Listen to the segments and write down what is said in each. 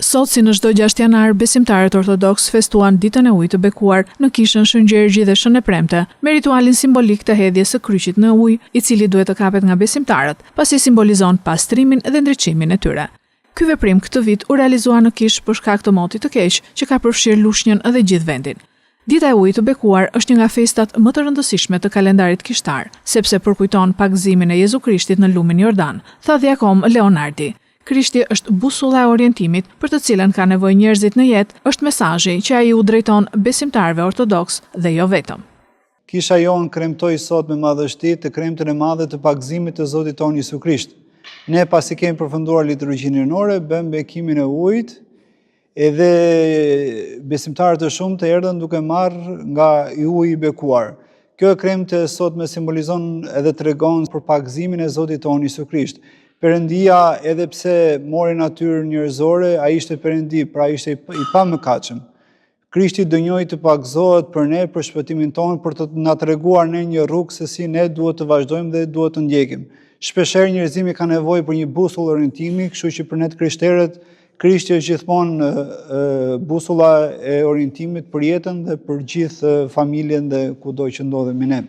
Sot si në çdo 6 janar, besimtarët ortodoksë festuan ditën e ujit të bekuar në kishën Shën Gjergji dhe Shën e Premte, me ritualin simbolik të hedhjes së kryqit në ujë, i cili duhet të kapet nga besimtarët, pasi simbolizon pastrimin dhe ndriçimin e tyre. Ky veprim këtë vit u realizua në kishë për shkak të motit të keq që ka përfshirë Lushnjën dhe gjithë vendin. Dita e Ujit të Bekuar është një nga festat më të rëndësishme të kalendarit kishtar, sepse përkujton pagëzimin e Jezu Krishtit në lumin Jordan, tha Dhjakom Leonardi. Krishti është busulla e orientimit për të cilën kanë nevojë njerëzit në jetë, është mesazhi që ai u drejton besimtarëve ortodoksë dhe jo vetëm. Kisha jonë kremtoi sot me madhështi të kremten e madhe të pagëzimit të Zotit tonë Jezu Krisht. Ne pasi kemi përfunduar liturgjinë hyjnore, bëmë bekimin e ujit, edhe besimtarë të shumtë erdhën duke marrë nga uji i bekuar. Kjo e kremte e sotme simbolizon edhe tregon për pagëzimin e Zotit tonë Jezu Krisht. Perëndia edhe pse mori natyrë njerëzore, ai ishte Perëndi, pra ishte i pamëkatshëm. Krishti denjoi të pagëzohet për ne, për shpëtimin tonë, për të na treguar ne një rrugë se si ne duhet të vazhdojmë dhe duhet të ndjekim. Shpeshherë njerëzimi ka nevojë për një busull orientimi, kështu që për ne të krishterët, Krishti është gjithmonë busulla e orientimit për jetën dhe për gjithë familjen dhe kudo që ndodhemi ne.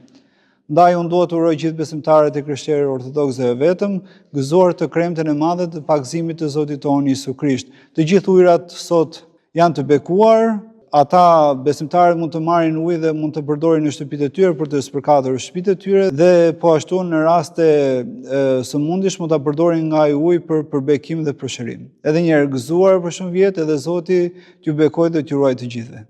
Ndaj unë dua të uroj gjithë besimtarët e krishterë ortodoksë dhe jo vetëm, gëzuar të kremten e madhe të pagëzimit të Zotit tonë Jezu Krisht. Të gjithë ujërat sot janë të bekuar, ata besimtarët mund të marrin ujë dhe mund të përdorin në shtëpitë e tyre për të spërkatur shtëpitë e tyre dhe po ashtu në raste sëmundjesh mund ta përdorin nga ai ujë për për bekim dhe për shërim. Edhe një herë gëzuar për shumë vjet, edhe Zoti t'ju bekojë dhe t'ju ruajë të gjithëve.